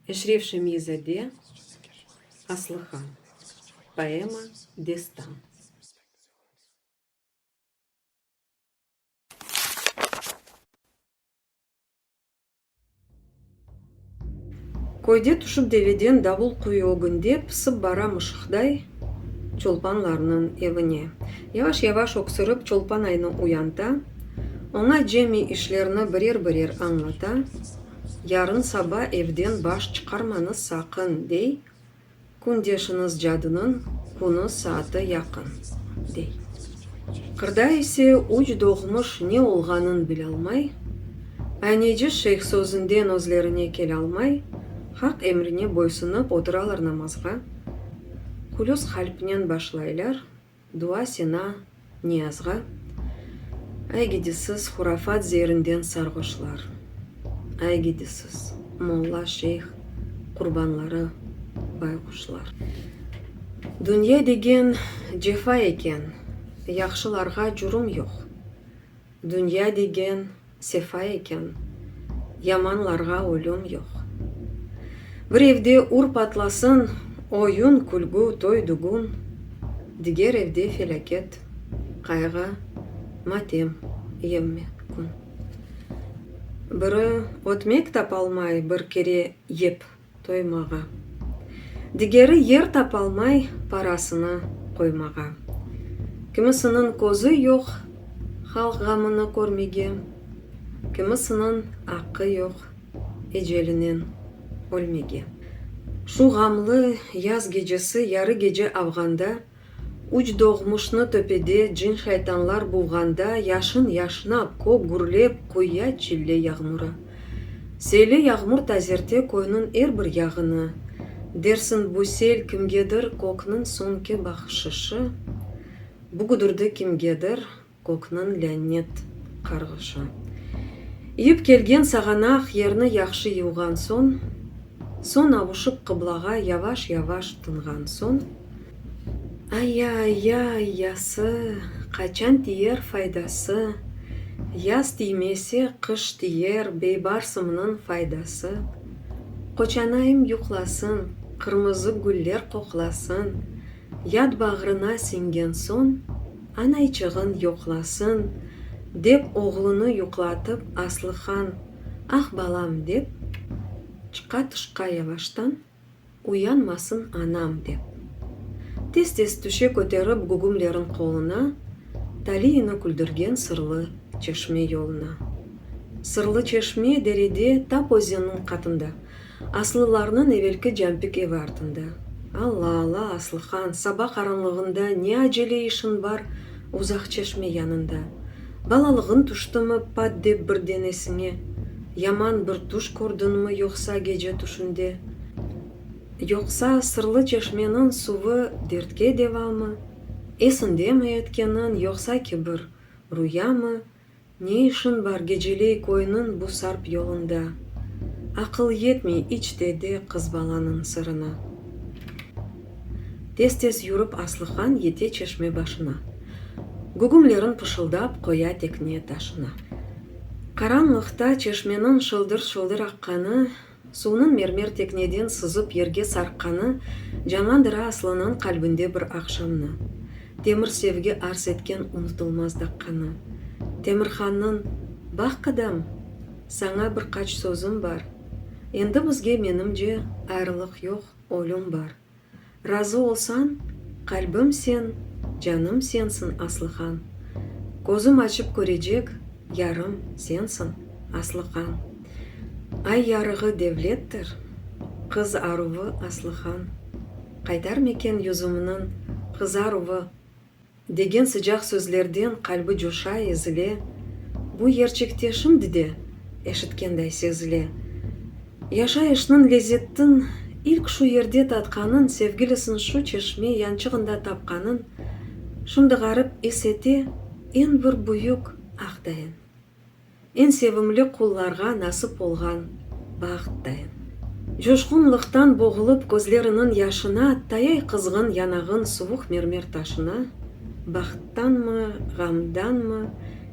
Eşref Şemyi-zade, Aslıhan. Poema, destan. Köyde tüşip deveden davul quyu ögünde pısıp bara mışıqday Çolpanlarnıñ evine. Yavaş-yavaş öksürip Çolpanaynı uyanta, oña cemi işlerni birer-birer añlata, Yarın saba evden baş çıqarmañız saqın, dey, Kündeşiñiz cadınıñ künü-saatı yaqın, dey. Qırda ise üç doğmuş ne olğanın bilalmay, ayneci şeyh sözünden özlerine kelalmay, Haq emrine boysunıp oturalar namazğa, hulüs qalpnen başlaylar, Dua-sena, niyazğa, Ay gidi siz, hurafat zeerinden sarğoşlar, Ay gidi siz, molla, şeyh qurbanları, bayğuşlar. Dünya degen cefa eken, yahşılarğa curum yoq. Dünya degen sefa eken, yamanlarğa ölüm yoq. Bir evde ur patlasın, oyun, külgü, toy-dügün, Diger evde felâket, qayğı, matem yemme kün. Biri ötmek tapalmay bir kere yep toymağa. Digeri yer tapalmay parasını qoymağa. Kimisiniñ közü yoq halq ğamını körmege, kimisiniñ aqqı yoq ecelinen ölmege. Şu ğamlı yaz gecesi yarı gece avğanda Üç doğmuşnı töpede cin-şaytanlar buvğanda Yaşın yaşnap, kök gürlep, quya çille yağmurı. Seli yağmur tazerte köyniñ er bir yağını, Dersiñ bu sel kimgedir kökniñ soñki bahşışı, Bu güdürdi kimgedir Kökniñ lânet qarğışı. İyip kelgen sağanaq yerni yahşı yuvğan soñ, soñ avuşıp qıblağa yavaş-yavaş tınğan soñ, Ayya-ayya-ayyası, qaçan tiyer faydası, Yaz tiymese, qış tiyer beybarsımnıñ faydası, Qoçanayım yuqlasın, qırmızı güller qoqlasın, Yat bağrına siñgen soñ, anayçığın yoqlasın, dep oğlunı yuqlatıp Aslıhan, ah, balam, dep, çıqa tışqa yavaştan, uyanmasın anam, dep. Tez-tez tüşe köterip gügümlerin qoluna, taliyini küldürgen sırlı çeşme yoluna. Sırlı çeşme derede tap özenniñ qatında. Aslılarnıñ evelki campik evi artında. Alla, alla, Aslıhan, saba qaranlığında ne acele işiñ bar uzaq çeşme yanında? Balalığıñ tüştimi pat dep birden esiñe? Yaman bir tüş kördiñmi yoqsa gece tüşünde? Yoqsa sırlı çeşmeniñ suvı dertke devamı? Esiñdemi etkeniñ yoqsa ki bir ruyamı? Ne işiñ bar geceley köyniñ bu sarp yolunda? Aqıl yetmey iç te de qız balanıñ sırına. Tez-tez yürip Aslıhan yete çeşme başına. Gügümlerin pışıldap qoya tekne taşına. Qaranlıqta çeşmeniñ şıldır-şıldır aqqanı, Suvnıñ mermer tekneden sızıp yerge sarqqanı canlandıra Aslınıñ qalbinde bir aqşamnı. Temir sevgi arz etken unutılmaz daqqanı. Temirhannıñ, Baq qadam, saña bir qaç sözüm bar. Endi bizge, menimce, ayrılıq yoq, ölüm bar. Razı olsañ, qalbim sen, canım sensiñ, Aslıhan. Közüm açıp körecek yarım sensiñ, Aslıhan. Ay yarığı devlettir, qız aruvı, Aslıhan. Qaytarmeken yüzümniñ qızaruvı, Degen sıcaq sözlerden qalbi coşa, ezile, bu yerçekte şimdi de eşitkenday sezile. Yaşayışnıñ lezettin ilk şu yerde tatqanın, sevgilisin şu çeşme yançığında tapqanın şimdi ğarip is ete eñ bir büyük aqdayın. Eñ sevimli qullarğa nasip olğan baht dayın. Coşqunlıqtan boğulıp közleriniñ yaşına tayay qızğın yanağın suvuq mermer taşına, bahttanmı, ğamdanmı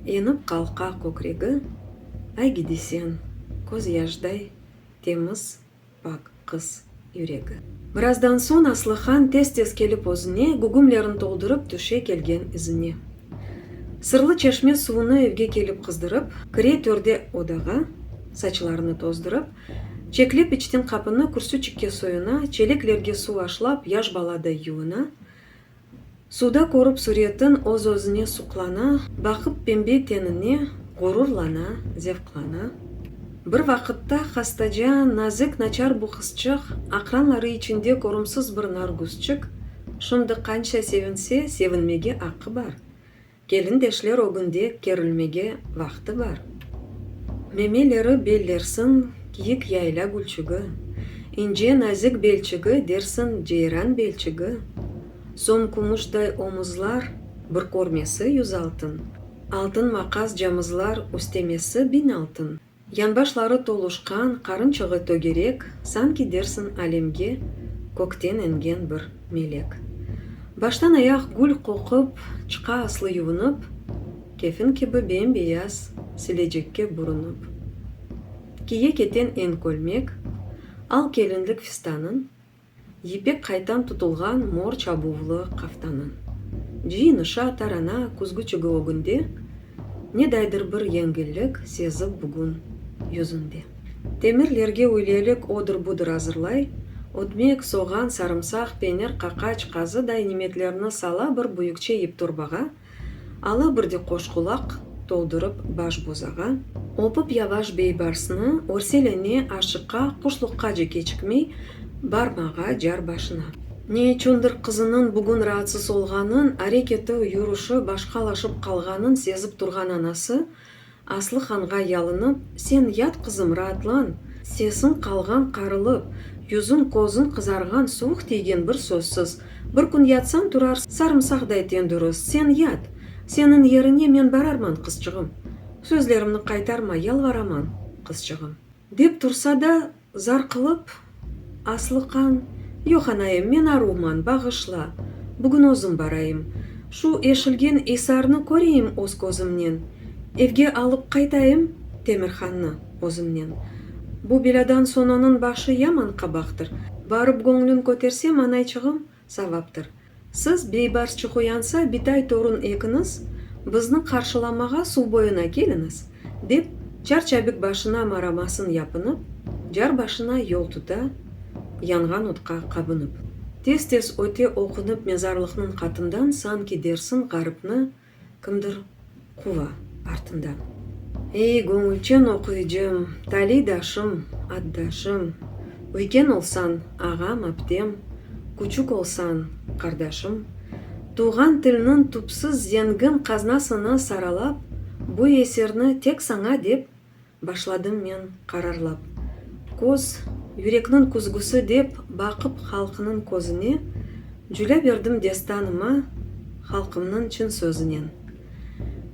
enip qalqa kökregi, ay gidisen, közyaşday temiz, pak. qız yüregi. Birazdan soñ Aslıhan tez-tez kelip özüne, gügümlerin toldurıp tüşe kelgen izine. Sırlı çeşme suvunı evge kelip qızdırıp, kire törde odağa, saçlarını tozdurıp, çeklep içten qapını kürsüçikke soyuna, çeleklerge suv aşlap yaş baladay yuvuna, Suvda körip suretin, öz-özüne suqlana, baqıp pembe tenine, ğururlana, zevqlana. Bir vaqıtta hastaca, nazik, naçar bu qızçıq, aqranları içinde körümsiz bir nargüzçik, şimdi qança sevinse, sevinmege aqqı bar. Kelindeşler ögünde kerilmege vaqtı bar. Memeleri bellersiñ kiyik yayla gülçügi, İnce, nazik belçigi dersiñ ceyran belçigi, Som kümüşday omuzlar, bir körmesi 100 altın, Altın maqas camızlar üstemesi 1000 altın. Yanbaşları toluşqan, qarınçığı tögerek, Sanki dersiñ alemge kökten engen bir melek. Baştan-ayaq gül qoqup, çıqa Aslı yuvunıp, Kefin kibi bem-beyaz silecekke bürünip. Kiye keten en kölmek, al kelinlik fistanın, Yipek qaytan tutulğan mor çabuvlı qaftanın. Cıyınışa, tarana, küzgüçigi ögünde, Nedaydır bir yengillik sezip bugün yüzünde. Temirlerge üylelik odır-budır azırlay, Ötmek, soğan, sarımsaq, penir, qaqaç, qazıday nimetlerni sala bir büyükçe yip torbağa, Ala bir de qoşqulaq toldurıp baş bozağa, Öpip yavaş Beybarsnı, örselene, aşıqa, quşluqqace keçikmey barmağa car başına. Ne içündir qızınıñ bugün raatsız olğanın, areketi, yürüşi başqalaşıp qalğanın sezip turğan anası, Aslı hanğa yalınıp, Sen yat, qızım, raatlan, sesiñ qalğan qarılıp, yüzüñ, közüñ qızarğan, suvuq tiygen bir sözsiz, bir kün yatsañ turar sarımsaqday tendürist, sen yat, seniñ yerine men bararman, qızçığım, sözlerimni qaytarma, yalvaraman, qızçığım. Dep tursa da, zar qılıp, Aslı han, Yoq, anayım, men aruvman, bağışla, bugün özüm barayım, şu eşilgen isarnı köreyim öz közümnen, evge alıp qaytayım Temirhannı özümnen. Bu belâdan soñ onıñ başı yaman qabaqtır, barıp göñlün kötersem, anayçığım, savaptır. Siz, Beybarsçıq uyansa, bitay torun ekiñiz bizni qarşılamağa suv boyuna keliñiz, dep, çar-çabik başına maramasın yapınıp, car başına yol tuta, yanğan otqa qabınıp. Tez-tez öte oqunıp mezarlıqnıñ qatından sanki dersiñ ğaripni Kimdir quva artından. Ey, göñülçen oquyıcım, taliydaşım, addaşım, Üyken olsañ, ağam, aptem, küçük olsañ, qardaşım, Tuvğan tilniñ tüpsiz zengin qaznasını saralap, Bu eserni tek saña dep Başladım men qararlap. Köz, yürekniñ küzgüsi dep, baqıp halqnıñ közüne, Cülâ berdim destanıma halqımnıñ çın sözünen.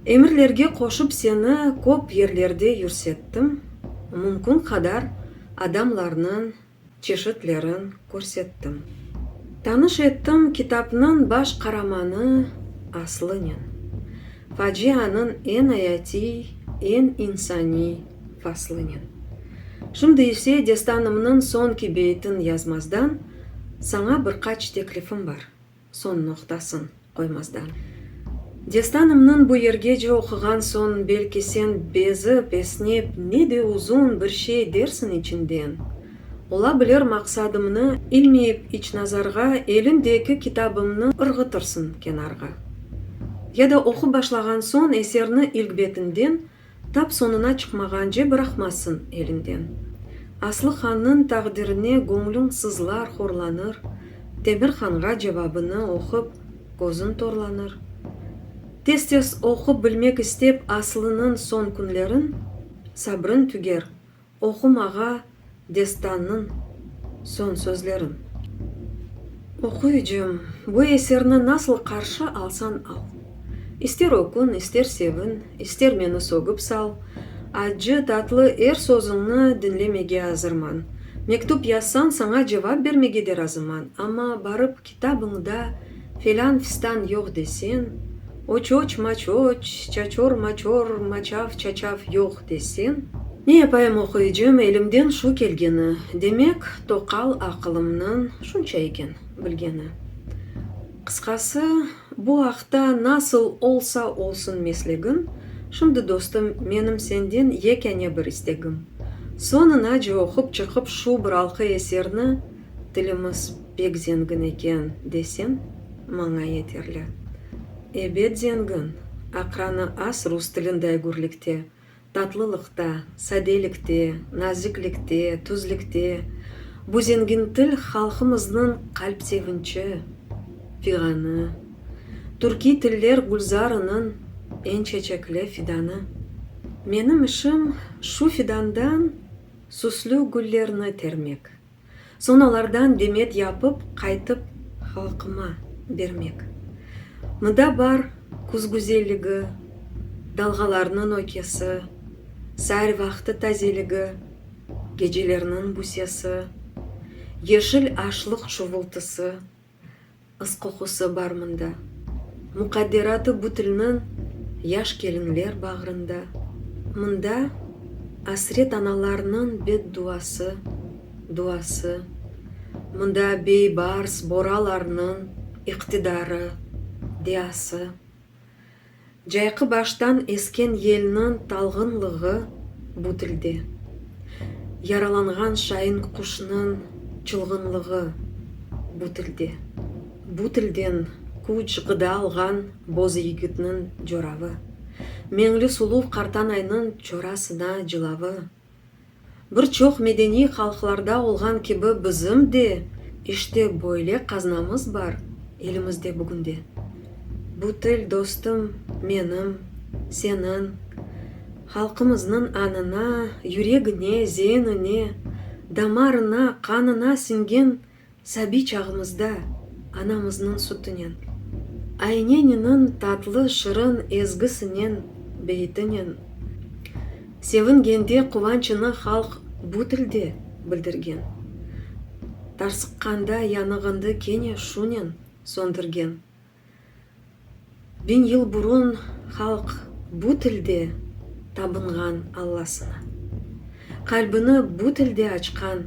Emirlerge qoşıp seni köp yerlerde yürsettim, Mümkün qadar adamlarnıñ çeşitlerin körsettim. Tanış ettim kitapnıñ baş qaramanı Aslınen, facianıñ eñ ayatiy, eñ insaniy faslınen. Şimdi ise destanımnıñ soñki beytin yazmazdan, saña bir qaç teklifim bar. Soñ noqtasın qoymazdan. Destanımnıñ bu yergece oquğan soñ, belki sen bezip, esnep, ne de uzun bir şey dersiñ içinden. Ola bilir maqsadımnı ilmeyip iç nazarğa elindeki kitabımnı ırğıtırsıñ kenarğa. Ya da oqup başlağan soñ eserni ilk betinden Tap soñuna çıqmağance bıraqmazsıñ elinden. Aslı hannıñ taqdirine göñlüñ sızlar, horlanır, Temir hanğa cevabını oqup közüñ torlanır. Tez-tez oqup bilmek istep Aslınıñ soñ künlerin, sabrıñ tüger, Oqumağa destannıñ soñ sözlerin. Oquyıcım, bu eserni nasıl qarşı alsañ al. İster ökün, ister sevin, ister meni sögüp sal, accı, tatlı er sözüñni diñlemege azırman. Mektüp yazsañ, saña cevap bermege de razıman, amma barıp kitabıñda felân-fistan yoq deseñ, oçoç-maçoç, çaçor-maçor, maçav-çaçav yoq deseñ. Ne yapayım, oquyıcım, elimden şu kelgeni, demek, toqal aqılımnıñ şunca eken bilgeni. Qısqası, bu aqta nasıl olsa olsun meslegiñ, şimdi, dostum, menim senden yekâne bir istegim, soñunace oqup çıqıp şu bir alqı eserni, tilimiz pek zengin eken, deseñ, maña yeterli. Ebet zengin, aqranı az rus tilinday gürlikte, Tatlılıqta, sadelikte, naziklikte, tüzlikte, bu zengin til halqımıznıñ qalp sevinçi, fiğanı, türkiy tiller gülzarınıñ eñ çeçekli fidanı. Menim işim şu fidandan süslü güllerni termek. Soñ olardan demet yapıp, qaytıp halqıma bermek. Mında bar küz güzelligi, dalğalarnıñ ökesi, saar vaqtı tazeligi, gecelerniñ busesi, yeşil aşlıq şuvultısı, Is qoqusı bar mında. Muqadderatı bu tilniñ yaş kelinler bağrında. Mında asret analarnıñ bedduası, duası. Mında beybars boralarnıñ iqtidarı, deası. Cayqı baştan esken yelniñ talğınlığı bu tilde, Yaralanğan şain quşnıñ çılğınlığı bu tilde. Bu tilden küç, ğıda alğan boz yigitniñ coravı, Meñli suluv qartanaynıñ çorasına cılavı. Bir çoq medeniy halqlarda olğan kibi bizim de işte böyle qaznamız bar elimizde bugünde. Bu til, dostum, menim, seniñ, halqımıznıñ añına, yüregine, zeinine, damarına, qanına siñgen Sabiy çağımızda anamıznıñ sütünen, ayneniniñ tatlı, şırın ezgisinen, beytinen, sevingende quvançını halq bu tilde bildirgen, tarsıqqanda yanığındı kene şunen söndürgen. Biñ yıl burun halq bu tilde tabınğan Allasına, qalbini bu tilde açqan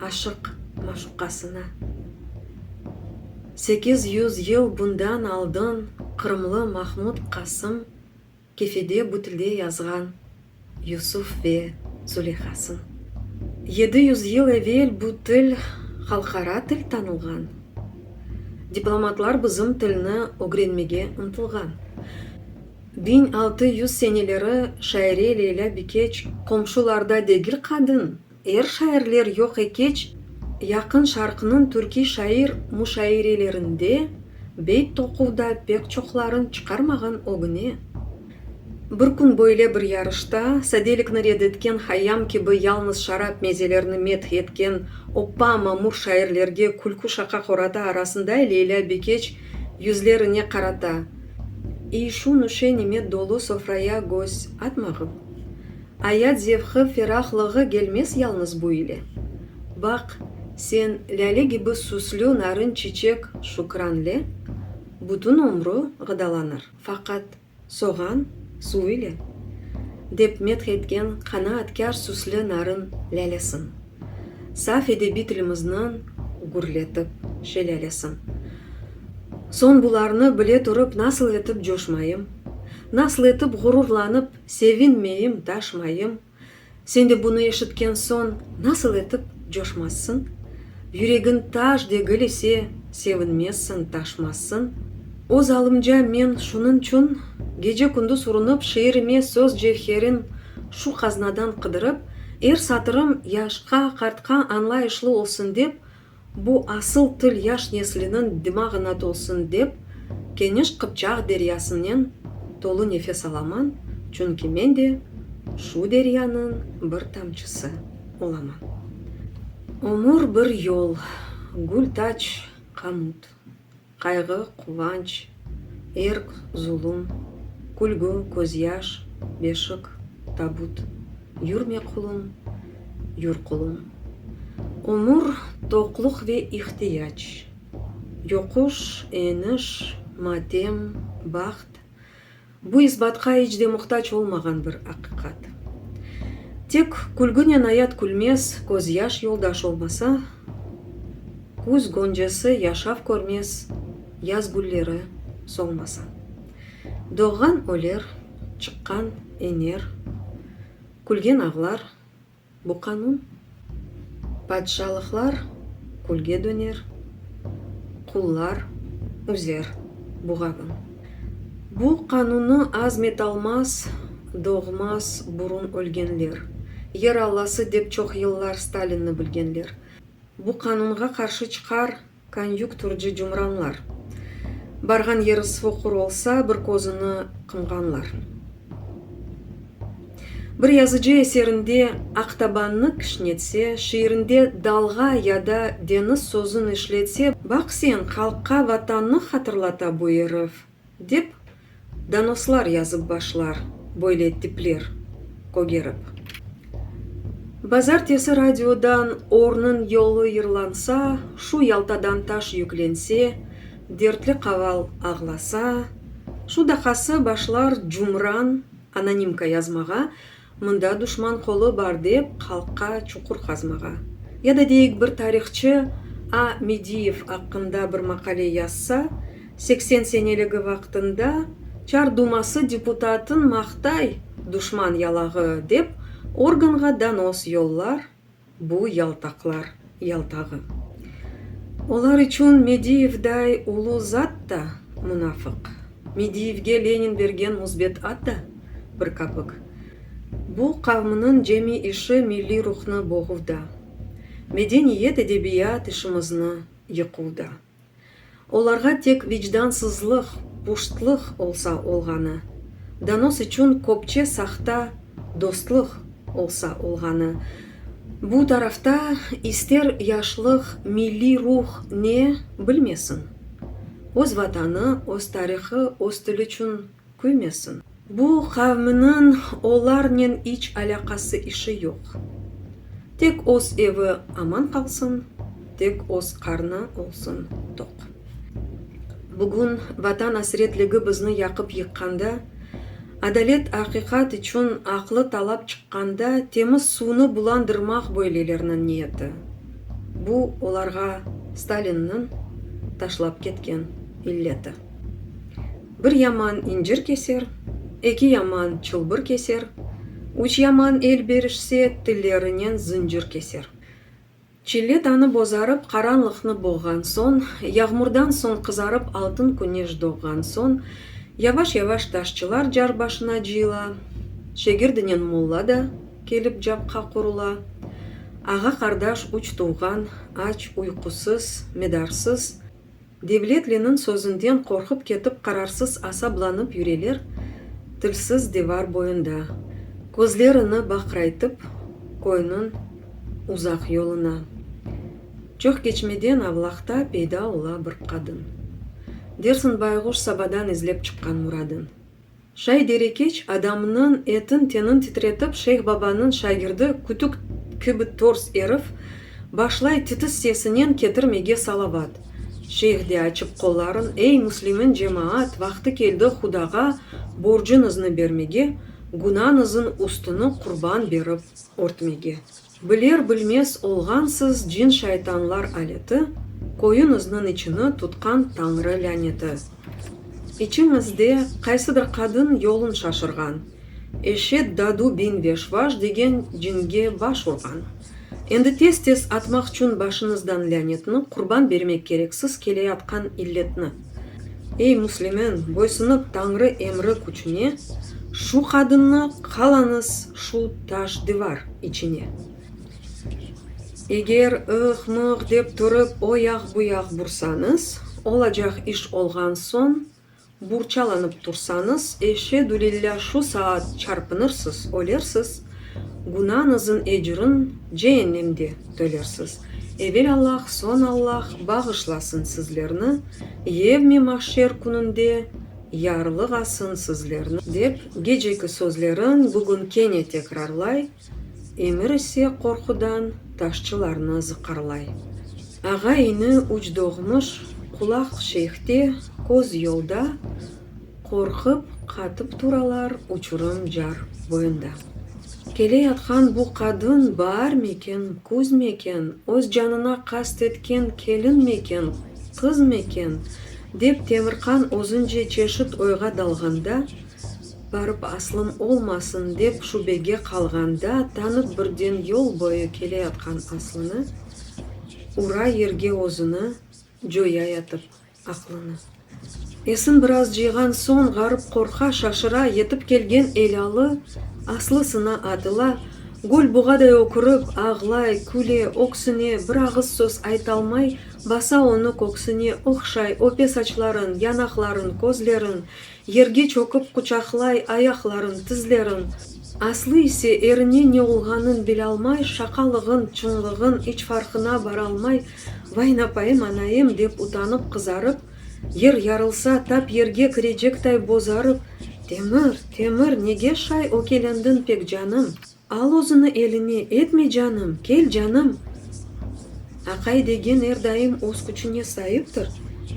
aşıq maşuqasına. 800 yıl bundan aldın qırımlı Mahmud Qasım Kefede bu tilde yazğan Yusuf ve Zuleyhasın. 700 yıl evel bu til halqara til tanılğan. Diplomatlar bizim tilni ögrenmege ıntılğan. 1600 seneleri şaire Leylâ Bikeç qomşularda degil qadın, er şairler yoq ekeç, Yaqın Şarqnıñ türkiy şair muşairelerinde beyt toquvda pek çoqların çıqarmağan ögüne. Bir kün böyle bir yarışta, sadelikni red etken Hayyam kibi yalnız şarap mezelerini medh etken oppa mamur şairlerge külkü-şaqa qorata arasında Leylâ Bikeç yüzlerine qarata, İy şu nüşe-nimet dolu sofraya göz atmağıl. Ayat zevqı, ferahlığı gelmez yalnız bu ile. Baq, sen lâle kibi süslü narın çiçek şükranle bütün ömrü ğıdalanır, faqat soğan suv ile, dep medh etken qanaatkâr süslü narın lâlesin, saf edebiy tilimizniñ gürletip şelâlesin. Soñ bularnı bile turıp nasıl etip coşmayım, nasıl etip ğururlanıp Sevinmeyim, taşmayım. Sen de bunı eşitken soñ nasıl etip coşmazsıñ? Yüregiñ taş degil ise, sevinmezsiñ, taşmazsıñ. Öz alımca men şunıñçün gece-kündüz urunıp şiirime söz cevherin şu qaznadan qıdırıp, er satırım yaşqa, qartqa añlayışlı olsun dep, Bu asıl til yaş nesliniñ dimağına tolsun dep, keniş Qıpçaq deryasınen tolu nefes alaman, çünki men de şu deryanıñ bir tamçısı olaman. Ömür bir yol, gül tac, qamut. Qayğı, quvanç, erk, zulum, külgü, közyaş, beşik, tabut, Yürme, qulum, yür, qulum. Ömür, toqluq ve ihtiyac, yoquş, eniş, matem, baht, Bu isbatqa iç de muhtac olmağan bir aqiqat. Tek külgünen ayat külmez, közyaş yoldaş olmasa, Küz göncesi yaşav körmez, yaz gülleri solmasa. Doğğan öler, çıqqan ener, külgen ağlar, bu qanun. Padişalıqlar külge döner, qullar üzer buğavın. Bu qanunnı azmetalmaz, doğmaz burun ölgenler, Yer Allası dep çoq yıllar Stalinni bilgenler. Bu qanunğa qarşı çıqar konyukturcı cumranlar, Barğan yeri soqur olsa, bir közüni qımğanlar. Bir yazıcı eserinde Aqtabannı kişnetse, şiirinde dalğa ya da deñiz sözün işletse, Baq sen, halqqa Vatannı hatırlata bu erif, dep donoslar yazıp başlar böyle tipler kögerip. Bazartesi radiodan Ornıñ yolu yırlansa, şu Yaltadan taş yüklense, dertli qaval ağlasa, şu daqası başlar cumran anonimka yazmağa, mında duşman qolu bar dep halqqa çuqur qazmağa. Ya da deyik bir tarihçı A. Mediyev aqqında bir maqale yazsa, 80 seneligi vaqtında Çar duması deputatın maqtay duşman yalağı dep organğa donos yollar bu yaltaqlar yaltağı. Olar içün Mediyevday ulu zat da munafıq, Mediyevge Lenin bergen müsbet ad da bir kapik. Bu qavmnıñ cemi işi milliy ruhnı boğuvda, medeniyet, edebiyat işimizni yıquvda. Olarğa tek vicdansızlıq, puştlıq olsa olğanı, donos içün köpçe sahta dostluq olsa olğanı, bu tarafta ister yaşlıq, milliy ruh ne bilmesin, öz Vatanı, öz tarihı, öz tiliçün küymesin. Bu qavminiñ olarnen iç alâqası işi yoq. Tek öz evi aman qalsın, tek öz qarnı olsun toq. Bugün Vatan asretligi bizni yaqıp yıqqanda, adalet, aqiqat içün aqlı talap çıqqanda temiz suvnı bulandırmaq böylelerniñ niyeti. Bu olarğa Stalinniñ taşlap ketken illeti. Bir yaman incir keser, eki yaman çılbır keser, üç yaman el berişse, tillerinen zıncır keser. Çille tañı bozarıp, qaranlıqnı boğğan soñ, yağmurdan soñ qızarıp altın küneş doğğan soñ, yavaş-yavaş taşçılar car başına cıyıla, şegirdinen molla da kelip capqa qurula, ağa-qardaş üç tuvğan, aç, uyqusız, medarsız, Devletliniñ sözünden qorqıp ketip qararsız asablanıp yüreler tilsiz divar boyunda, közlerini baqraytıp köyniñ uzaq yoluna. Çoq keçmeden avlaqta peyda ola bir qadın. Dersiñ bayğuş sabadan izlep çıqqan muradın. Şay derekeç, adamnıñ etin-tenin titretip Şeyh babanıñ şagirdi kütük kibi tors erif başlay titiz sesinen ketirmege salavat. Şeyh de açıp qolların, Ey, müslimin cemaat, vaqtı keldi Hudağa borcuñıznı bermege, günañızıñ üstüni qurban berip örtmege. Biler-bilmez olğansız cin-şaytanlar aleti, Köyüñizniñ içini tutqan Tañrı lâneti. İçiñizde qaysıdır qadın yolun şaşırğan, Eşet dadu bin veşvaş degen cinge baş urğan. Endi tez-tez atmaqçün başıñızdan lânetni, Qurban bermek kereksiz keleyatqan illetni. Ey, müslimen, boysunıp Tañrı emri küçüne, Şu qadınnı qalañız şu taş divar içine. Eger ıh-mıh dep turıp o yaq-bu yaq bursañız, olacaq iş olğan soñ burçalanıp tursañız, eşedülillâ şu saat çarpınırsız, ölersiz, günañızıñ ecrin ceennemde tölersiz. Evel Allah, soñ Allah bağışlasın sizlerni, yevmi mahşer kününde yarlığasın sizlerni, dep geceki sözlerin bugün kene tekrarlay, emir ise qorqudan taşçılarnı zıqarlay. Ağa-ini üç doğmuş, qulaq şeyhte, köz yolda, qorqıp qatıp turalar uçurım car boyunda. Keleyatqan bu qadın baarmeken, küzmeken, öz canına qast etken kelinmeken, qızmeken, dep Temirqan özünce çeşit oyğa dalğanda, barıp Aslım olmasın, dep şübege qalğanda, tanıp birden yol boyu keleyatqan Aslını, ura yerge özüni, coyayatıp aqlını. Esin biraz cıyğan soñ, ğarip qorqa, şaşıra, yetip kelgen elâlı Aslısına atıla, göl buğaday ökürip, ağlay, küle, öksüne, bir ağız söz aytalmay, basa onı köksüne, ohşay, öpe saçların, yanaqların, közlerin, yerge çökip quçaqlay ayaqların, tizlerin. Aslı ise erine ne olğanın bilalmay, şaqalığın, çıñlığın iç farqına baralmay, Vay napayım, anayım, dep utanıp qızarıp, yer yarılsa, tap yerge kirecekday bozarıp, Temir, Temir, nege şay ökelendiñ pek, canım? Al özüni eline, etme, canım, kel, canım! Aqay degen er daim öz küçüne saiptir,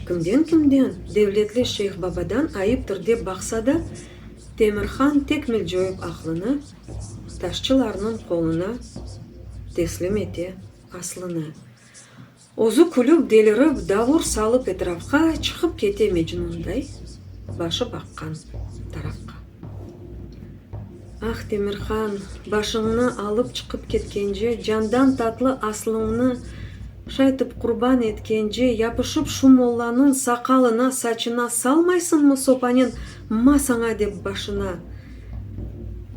kimden-kimden, devletli şeyh babadan ayıptır dep baqsa da, Temirhan tekmil coyıp aqlını, taşçılarnıñ qoluna teslim ete aslını. Özü külüp, delirip, davur salıp etrafqa, çıqıp kete Mecnunday, başı baqqan tarafqa. Ah, Temirhan, başıñnı alıp çıqıp ketkence, candan tatlı aslıñnı şaytip qurban etkence, yapışıp şu mollanıñ saqalına, saçına salmaysıñmı sopanen ma saña dep başına?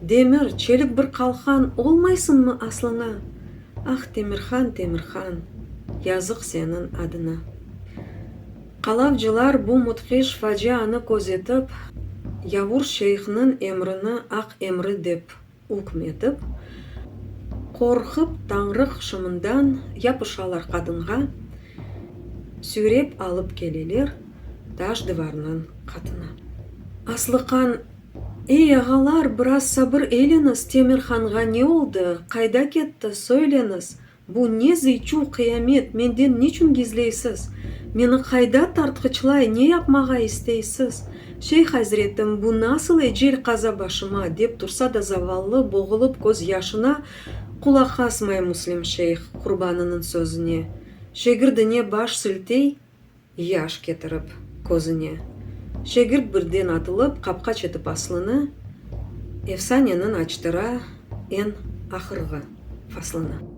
Demir, çelik bir qalqan olmaysıñmı aslıña? Ah, Temirhan, Temirhan, yazıq seniñ adına. Qalavcılar bu müthiş facianı közetip, Yavur şeyhniñ emrini aq emri dep ükm etip, qorqıp Tañrı hışımından yapışalar qadınğa, süyrep alıp keleler taş dıvarnıñ qatına. Aslıqan, Ey, ağalar, biraz sabır eyleñiz, Temirhanğa ne oldı, qayda ketti, söyleñiz, bu ne zıyçuv qıyamet, menden niçün gizleysiz, meni qayda tartqıçlay, ne yapmağa isteysiz, şeyh azretim, bu nasıl ecel qaza başıma, dep tursa da zavallı, boğulıp köz yaşına, qulaq asmay Müslim şeyh qurbanınıñ sözüne, şegirdine baş siltey, Yaş ketirip közüne. Şegirt birden atılıp, qapqaç etip aslını, efsaneniñ açtıra eñ ahırğı faslını.